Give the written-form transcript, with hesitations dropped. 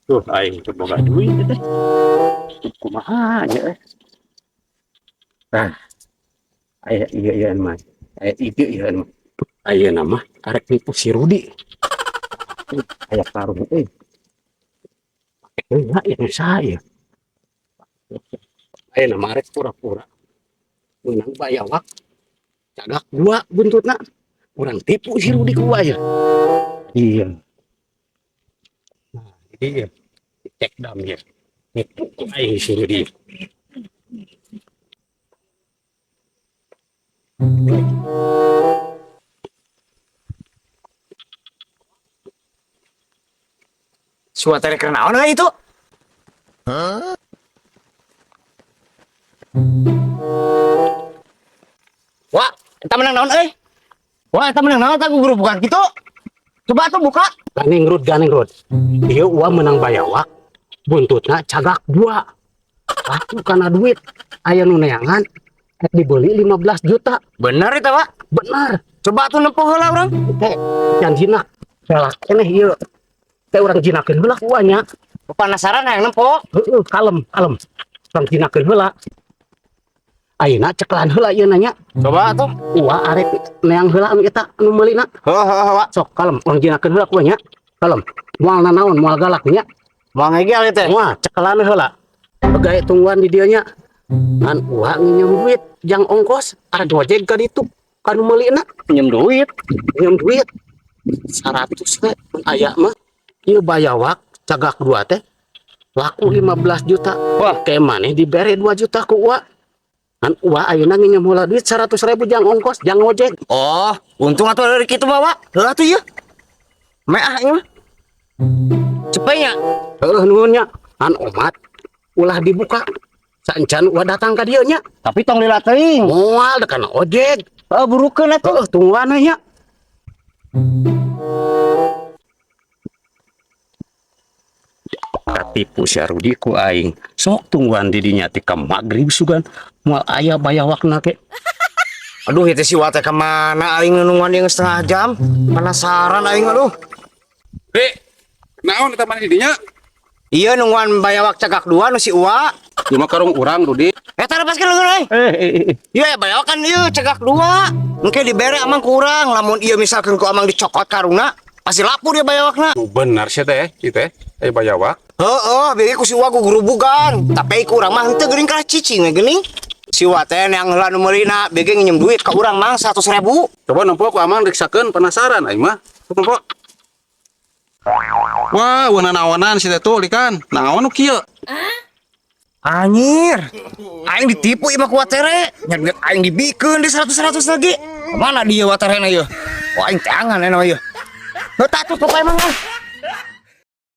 Tuh aing teu boga duit teh. Kumaha nya eh. Ah. Aya ieu ieu mah. Aya ide ieu mah. Ayeuna mah arek nipu si Rudi. Aya karung euy. Heula ieu saha ieu? Ayeuna mah arek pura-pura meunang bayawak cagak dua buntutna. Urang tipu si Rudi ku aya. Iya. Nah, jadi ieu cek dam ieu. Nipu ku aing si Rudi. Suatu rek naon euy itu? Wah, eta menang naon euy? Wah, eta menang naon tah guru bukan kitu? Coba tuh buka. Ganing Rud, ganing Rud. Ieu uang menang bayawak, buntutna cagak dua. Laku kana duit. Aya nu neangan, rek dibeli 15 juta. Bener itu, Pak? Bener. Coba tuh nempo heula urang. Teh, can jinak. Galak keneh ieu. Teh urang jinakeun heula ku nya. Penasaran hayang nempo. Heeh, kalem, kalem. Urang jinakeun heula. Ayeuna cekelan heula ieu nanya. Coba tuh. Uwa arek neang heula anu eta anu meulina. Heuh heuh, Pak. Sok kalem, urang jinakeun heula ku nya. Kalem. Moal nanaon, moal galak nya. Moal ngegel ieu teh. Moal, cekelan heula. Begae tungguan di dieu nya. Ngan uwa nginjem duit jang ongkos arek gojek ka ditu ka nu meulina. Pinjem duit. Nginjem duit 100 we mun aya mah. Ieu bayawak cagak dua teh laku 15 juta. Wah, ke maneh dibere 2 juta ku uwa. Ngan uwa ayeuna nginjem heula duit 100 ribu jang ongkos jang ngojek. Oh, untung atuh dari kitu bawa. Heula atuh ieu. Meh ah ieu mah. Cepet nya. Heuh nuhun nya. Ngan omat ulah dibuka. Saencan uwa datang ka dieu nya. Tapi tong lila teuing. Moal da kana ojek. Heuh burukeun atuh. Heuh tungguan we nya. Katipu si Rudi ku aing. Sok tungguan di dinya ti ka magrib sugan moal aya bayawakna ge. Aduh, itu si Wate kemana aing nungguan dia setengah jam. Penasaran aing aduh. Dek, naon eta maneh di dinya? Iya nungguan bayawak cagak dua nu si Uwa. Cuma karung urang Rudi. Eta lepaskeun leungeun euy. Iya bayawak kan ieu cagak dua. Engke dibere amang kurang lamun ieu misalkan ku amang dicokot karungna pasti lapur ya bayawakna. Nu bener sia teh, ieu teh. Aya bayawak. Heeh, bieu ku si Uwa gugurubugan. Tapi ku urang mah henteu geuning kalah cicing we geuning. Si Uwa teh yang heula nu meulina bieu ge nginjem duit ka urang mang 100 ribu. Coba nempo ku amang riksakeun penasaran aing mah. Nempo. Wah, eueuh nanaonan si teh tuh likan. Naon nu kieu? Anjir. Aing ditipu ieu mah ku watere. Nya duit aing dibikeun di 100-100 lagi. Mana dia waterena ieu? Wah, aing teangan ena ieu. Heuh tah tutup emang ah.